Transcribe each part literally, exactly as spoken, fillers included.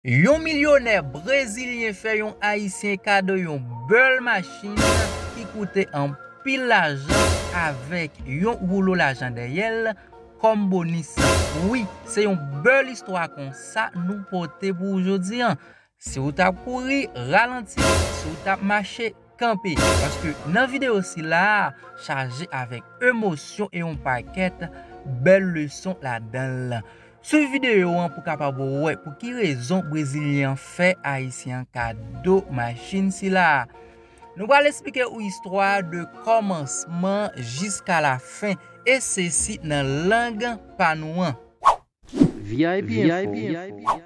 Yon milyonè brezilyen fè yon Ayisyen kado yon bèl machin ki koute anpil lajan avèk yon woulo lajan dèyè l kòm bonis. Wi, se yon bèl istwa konsa nou pote pou ou jodi an. Si w t ap kouri, ralanti. Si w t ap mache, kanpe. Paske nan videyo sila a, chaje avèk emosyon e yon pakèt bèl leson ladan l. Swiv videyo an pou w kapab wè pou ki rezon brezilyen an fè ayisyen an kado machin sila a. Nou pral esplike ou istwa de kòmansman jiska la fen, e sesi nan lang pa nou an. V I P Info.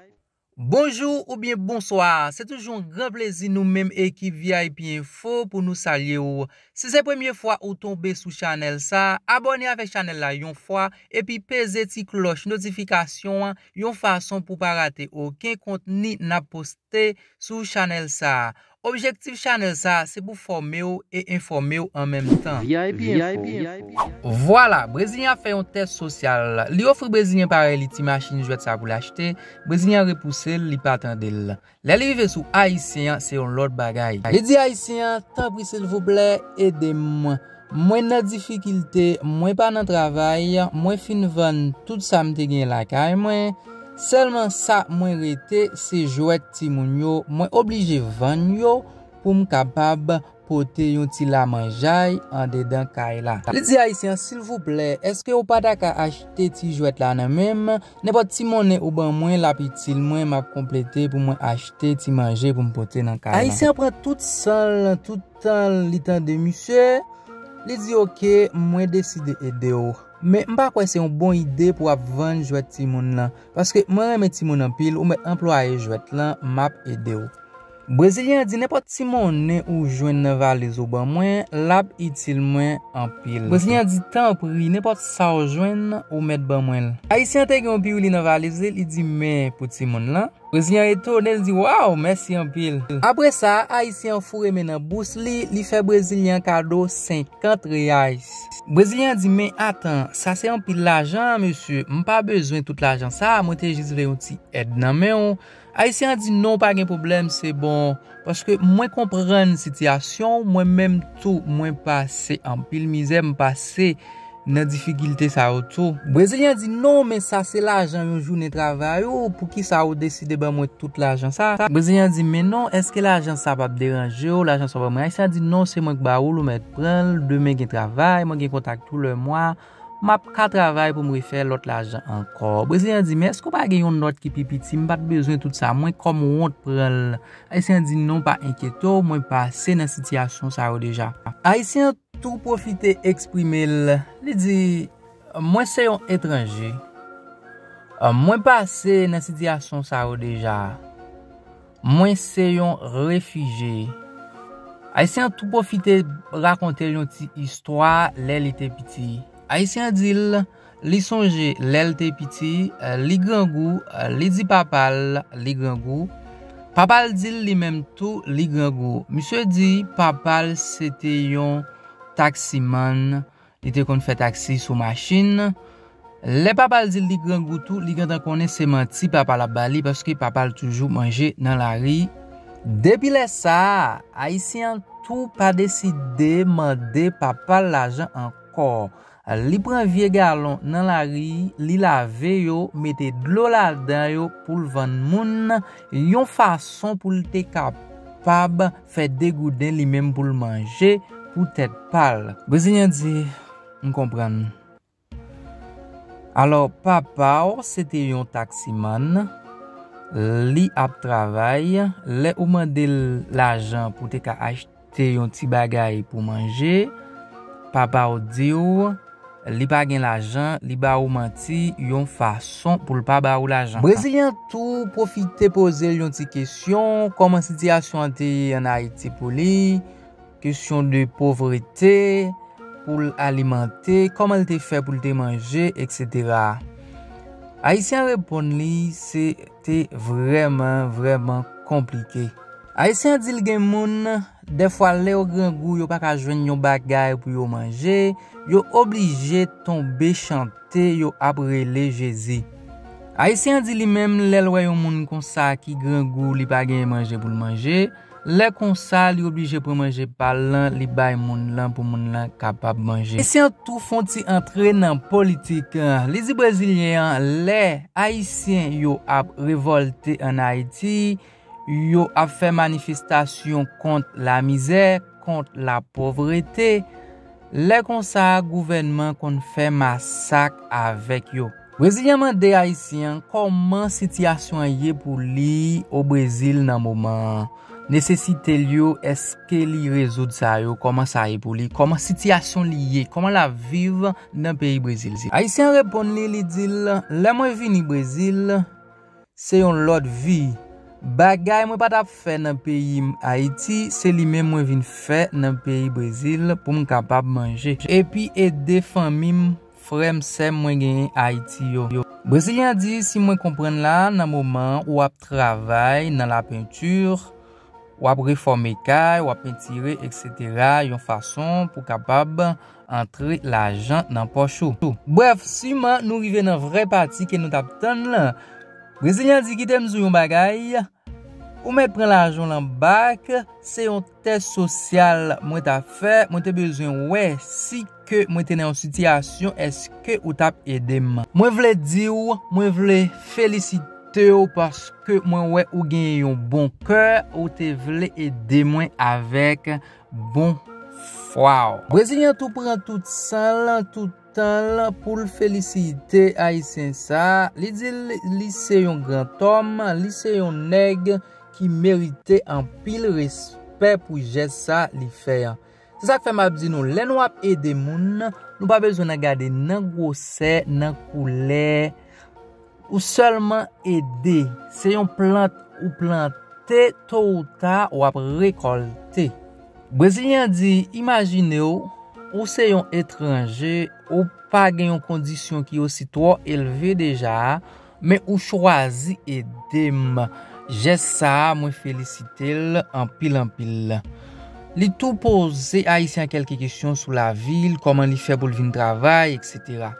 Bonjou oubyen bonswa. Se toujou yon gran plezi nou menm ekip V I P Info pou nou salye w. Si se premye fwa ou tonbe sou chanèl sa, abòne avèk chanèl la yon fwa, epi peze ti klòch notifikasyon an yon fason pou w pa rate okenn kontni n ap poste sou chanèl sa. Objektif chanèl sa se pou fòme w e enfòme w an menm tan. V I P Info. Vwala, brezilyen ap fè yon tès sosyal. Li ofri brezilyen parèy li ti machin jwèt sa pou l achte. Brezilyen an repouse l, li pa tande l. Lè li rive sou ayisyen an, se yon lòt bagay. Li di ayisyen an, tanpri silvouplè, ede m. Mwen nan difikilte, mwen pa nan travay, mwen fin vann tout sa m te gen lakay mwen. Sèlman sa mwen rete, se jwèt timoun yo, mwen oblije vann yo pou m kapab pote yon ti lamanjay andedan kay la. Li di ayisyen an, silvouplè, èske ou pa ta ka achte ti jwèt la nan men m? Nenpòt ti monnen ou ban mwen, l ap itil mwen, m ap konplete pou mwen achte ti manje pou m pote nan kay la. Ayisyen an pran tout san l, tout tan l, li tande misye, li di, oke, mwen deside ede w. Men m pa kwè se yon bon ide pou w ap vann jwèt timoun lan, paske mwen renmen timoun anpil, ou mèt anplwaye jwèt lan, m ap ede w. Brezilyen an di, nenpòt ti monnen ou jwenn nan valiz ou ban mwen, l ap itil mwen anpil. Brezilyen an di, tanpri, nenpòt sa w jwenn, ou mèt ban mwen l. Ayisyen an te gen yon piwili nan valiz li, li di, men pou timoun lan. Brezilyen an etone, li di, waw, mèsi anpil. Apre sa, ayisyen an foure men nan bous li, li fè brezilyen an kado senkant reais. Brezilyen an di, men atan, sa se anpil lajan, mesye, m pa bezwen tout lajan sa, mwen te jis vle yon ti èd nan men w. Ayisyen an di, non, pa gen pwoblèm, se bon. Paske mwen konprann sitiyasyon w, mwen menm tou, mwen pase anpil mizè, m pase nan difikilte sa yo tou. Brezilyen an di, non, men sa se lajan yon jounen travay ou, poukisa ou deside ban mwen tout lajan sa? Brezilyen an di, men non, èske lajan sa p ap deranje w, lajan sa w ban mwen? Ayisyen an di, non, se mwen k ba ou l, ou mèt pran l, demen gen travay, mwen gen kontak tou lè mwa. M ap ka travay pou m refè lòt lajan ankò. Brezilyen an di, men èske w pa gen yon nòt ki pi piti? M pa t bezwen tout sa, mwen kòm wont pran l. Ayisyen an di, non, pa enkyete w, mwen pase nan sitiyasyon sa yo deja. Ayisyen an tou pwofite eksprime l. Li di, mwen se yon etranje. Mwen pase nan sitiyasyon sa yo deja. Mwen se yon refijye. Ayisyen an tou pwofite rakonte l yon ti istwa lè li te piti. Ayisyen an di l, li sonje lè l te piti, li grangou, li di papa l li grangou. Papa l di l li menm tou li grangou. Misye di papa l se te yon taksimann. Li te konn fè taksi sou machin. Lè papa l di l li grangou tou, li gentan konnen se manti papa l ap ba li, paske papa l toujou manje nan lari. Depi lè sa a, ayisyen an tou pa deside mande papa l lajan ankò. Li pran vye galon nan lari, li lave yo, mete dlo ladan yo pou l vann moun, yon fason pou l te kapab fè de gouden li menm pou l manje pou tèt pa l. Brezilyen an di, m konprann. Alò, papa w se te yon taksimann, li ap travay, lè ou mande l lajan pou te ka achte yon ti bagay pou manje, papa w di w li pa gen lajan, li ba ou manti yon fason pou l pa ba ou lajan. Brezilyen an tou pwofite poze l yon ti kesyon, kòman sitiyasyon an te ye ann Ayiti pou li, kesyon de povrete, pou l alimante, kòman l te fè pou l te manje, etsetera. Ayisyen an reponn li, se te vrèman, vrèman konplike. Ayisyen an di l gen moun, dèfwa lè yo grangou, yo pa ka jwenn yon bagay pou yo manje, yo oblije tonbe chante, yo ap rele Jezi. Ayisyen an di li menm, lè l wè yon moun konsa ki grangou, li pa genyen manje pou l manje, lè konsa, li oblije pran manje pa l lan, li bay moun lan pou moun lan kapab manje. Ayisyen an tou fè yon ti antre nan politik. Li di Brezilyen an, lè Ayisyen yo ap revòlte ann Ayiti, yo ap fè manifestasyon kont lamizè, kont lapovrete. Lè konsa, gouvènman konn fè masak avèk yo. Brezilyen mande Ayisyen an kòman sitiyasyon an ye pou li o Brezil nan moman an. Nesesite l yo, èske li rezoud sa yo? Kòman sa ye pou li? Kòman sitiyasyon li ye? Kòman l ap viv nan peyi Brezil? Ayisyen an reponn li, li di l, lè mwen vini Brezil, se yon lòt vi. Bagay mwen pa t ap fè nan peyi m Ayiti, se li menm mwen vin fè nan peyi Brezil pou m kapab manje. Epi ede fanmi m, frè m, sè m mwen genyen Ayiti yo. Brezilyen an di, si mwen konprann la, nan moman an, w ap travay nan lapenti, w ap refòme kay, w ap pentire, eksetera, yon fason pou kapab antre lajan nan pòch ou. Brèf, siman nou rive nan vrè pati ke nou t ap tann lan. Brezilyen an di, kite m di w yon bagay, ou mèt pran lajan w lan bak, se yon tès sosyal mwen t ap fè, mwen te bezwen wè si ke mwen te nan yon sitiyasyon, èske ou t ap ede m. Mwen vle di w, mwen vle felisite w paske mwen wè ou genyen yon bon kè, ou te vle ede mwen avèk bon fwa w. Brezilyen an tou pran tout san l, tout tan l pou l felisite Ayisyen sa. Li di l, li se yon grantòm, li se yon nèg ki merite anpil respè pou jès sa li fè an. Se sa k fè m ap di nou, lè nou ap ede moun, nou pa bezwen nan gade nan gwosè, nan koulè. Ou sèlman ede. Se yon plant ou plante, to ou ta, w ap rekòlte. Brezilyen an di, imajine w, ou se yon etranje, ou pa gen yon kondisyon ki osi twò elve deja a, men ou chwazi ede m. Jès sa a, mwen felisite l anpil, anpil. Li tou poze Ayisyen an kèlke kesyon sou lavi l, kòman li fè pou l vin travay, eksetera.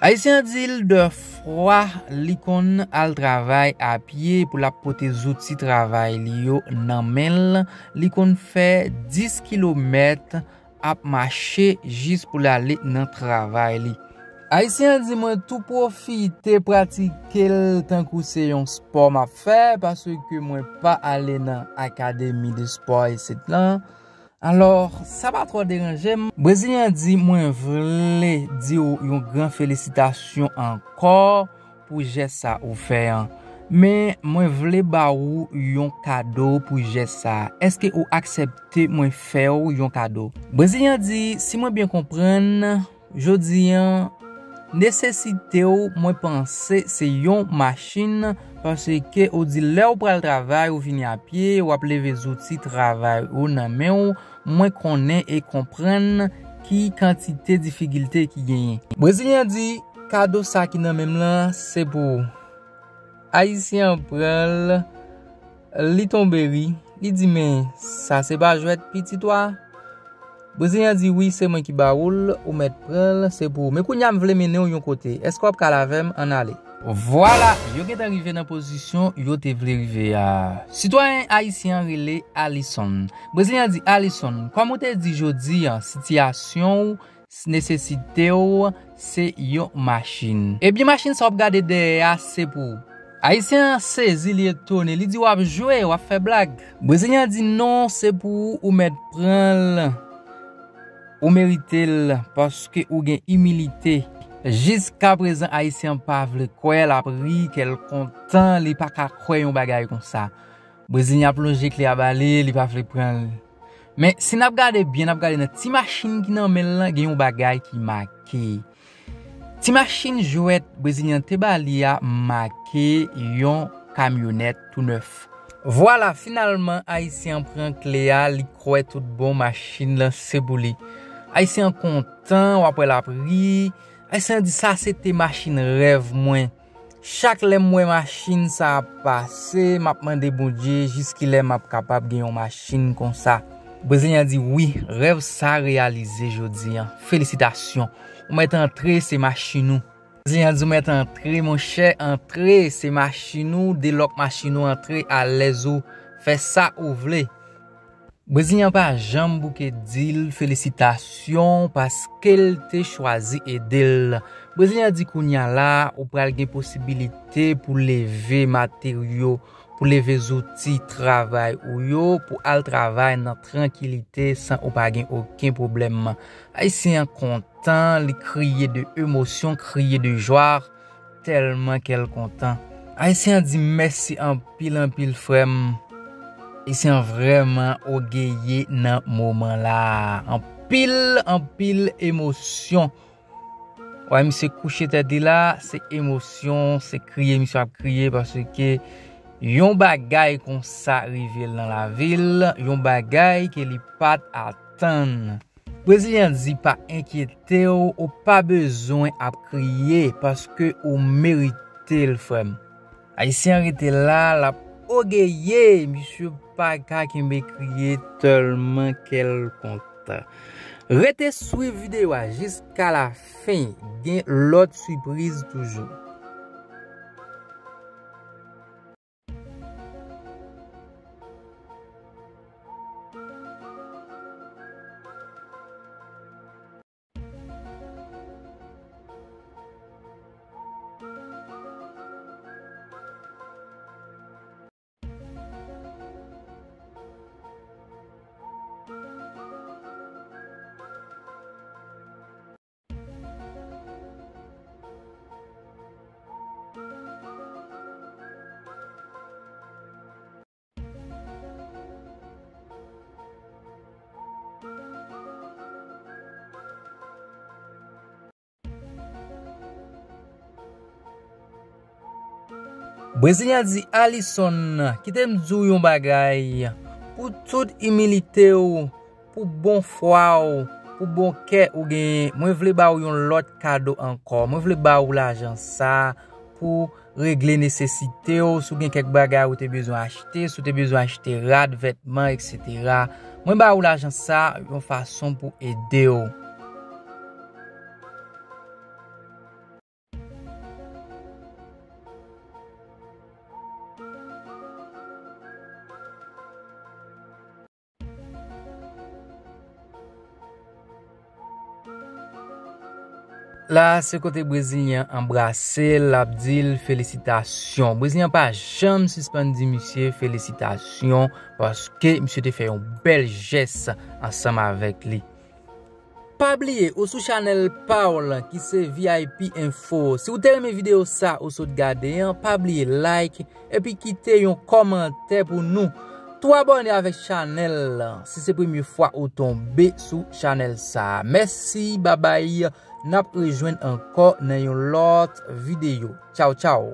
Ayisyen an di l dèfwa li konn al travay a pye pou l ap pote zouti travay li yo nan men l. Li konn fè dis kilomèt ap mache jis pou l ale nan travay li. Ayisyen an di mwen tou pwofite pratike l tankou se yon spò m ap fè, paske mwen pa ale nan akademi de spò isit lan. Alò, sa pa twò deranje m. Brezilyen an di, mwen vle di w yon gran felisitasyon ankò pou jès sa ou fè an. Men, mwen vle ba ou yon kado pou jès sa. Èske ou aksepte mwen fè w yon kado? Brezilyen an di, si mwen byen konprann, jodi an, nesesite w, mwen panse se yon machin, paske ou di lè w pral travay, ou vini a pye, w ap leve zouti travay ou nan men w, mwen konnen e konprann ki kantite difikilte ki genyen. Brezilyen an di, kado sa ki nan men m lan, se pou ou. Ayisyen an pran l, li tonbe ri, li di, men sa se pa jwèt pitit wa? Brezilyen an di, wi, se mwen ki ba ou l, ou mèt pran l, se pou ou. Men kounye a m vle mennen w yon kote. Èske w ap ka al avè m? Ann ale. Vwala, yo gentan rive nan pozisyon yo te vle rive a. Sitwayen ayisyen an rele Alison. Brezilyen an di, Alison, kòm ou te di jodi an, sitiyasyon w nesesite w se yon machin. Ebyen, machin sa w ap gade dèyè a, se pou ou. Ayisyen an sezi, li etone, li di, w ap jwe, w ap fè blag. Brezilyen an di, non, se pou ou, ou mèt pran l. Ou merite l, paske ou gen imilite. Jiskaprezan, Ayisyen an pa vle kwè, l ap ri, kè l kontan, li pa ka kwè yon bagay konsa. Brezilyen an ap lonje kle a ba li, li pa vle pran l. Men, si n ap gade byen, n ap gade nan ti machin ki nan men l lan, gen yon bagay ki make. Ti machin jwèt Brezilyen an te ba li a make yon kamyonèt tou nèf. Vwala, finalman, Ayisyen an pran kle a, li kwè tout bon machin lan se pou li. Ayisyen an kontan, w ap wè l ap ri. Ayisyen an di, sa se te machin rèv mwen. Chak lè m wè machin sa ap pase, m ap mande Bondye jiskilè m ap kapab gen yon machin konsa. Brezilyen an di, wi, rèv sa reyalize jodi an. Felisitasyon. Ou mèt antre, se machin ou. Brezilyen an di w mèt antre, monchè, antre, se machin ou, delòk machin ou, antre alèz ou, fè sa ou vle. Brezilyen an pa janm bouke di l felisitasyon paske l te chwazi ede l. Brezilyen an di kounye a la, ou pral gen posibilite pou leve materyo, pou leve zouti travay ou yo, pou al travay nan trankilite san ou pa gen okenn pwoblèm. Ayisyen an kontan, li kriye de emosyon, kriye de jwa, tèlman kè l kontan. Ayisyen an di mèsi anpil, anpil, frè m. Ayisyen an vrèman ògeye nan moman la. Anpil, anpil emosyon. Wè, misye kouche tèt li la, se emosyon, se kriye, misye ap kriye paske yon bagay konsa rive l nan lavi l, yon bagay ke li pa t atann. Brezilyen an di pa enkyete w, ou pa bezwen ap kriye paske ou merite l, frè m. Ayisyen an rete la, l ap ògeye, misye pa ka kenbe kriye tèlman kè l kontan. Rete swiv videyo a jiska la fen, gen lòt sipriz toujou. Brezilyen an di Alisson, kite m di w yon bagay, pou tout imilite w, pou bon fwa w, pou bon kè ou genyen, mwen vle ba w yon lòt kado ankò. Mwen vle ba w lajan sa pou regle nesesite w, si w gen kèk bagay ou te bezwen achte, si w te bezwen achte rad, vètman, etsetera. Mwen ba w lajan sa yon fason pou ede w. La, se kote Brezilyen an anbrase l, l ap di l felisitasyon. Brezilyen an pa janm sispann di misye felisitasyon paske misye te fè yon bèl jès ansanm avèk li. Pa bliye, ou sou chanèl pa w lan ki se V I P Info. Si w te renmen videyo sa ou sot gade an, pa bliye like epi kite yon kòmantè pou nou. Tou abòne avèk chanèl lan si se premye fwa ou tonbe sou chanèl sa. Mèsi, babay, n ap rejwenn ankò nan yon lòt videyo. Tchaw, tchaw.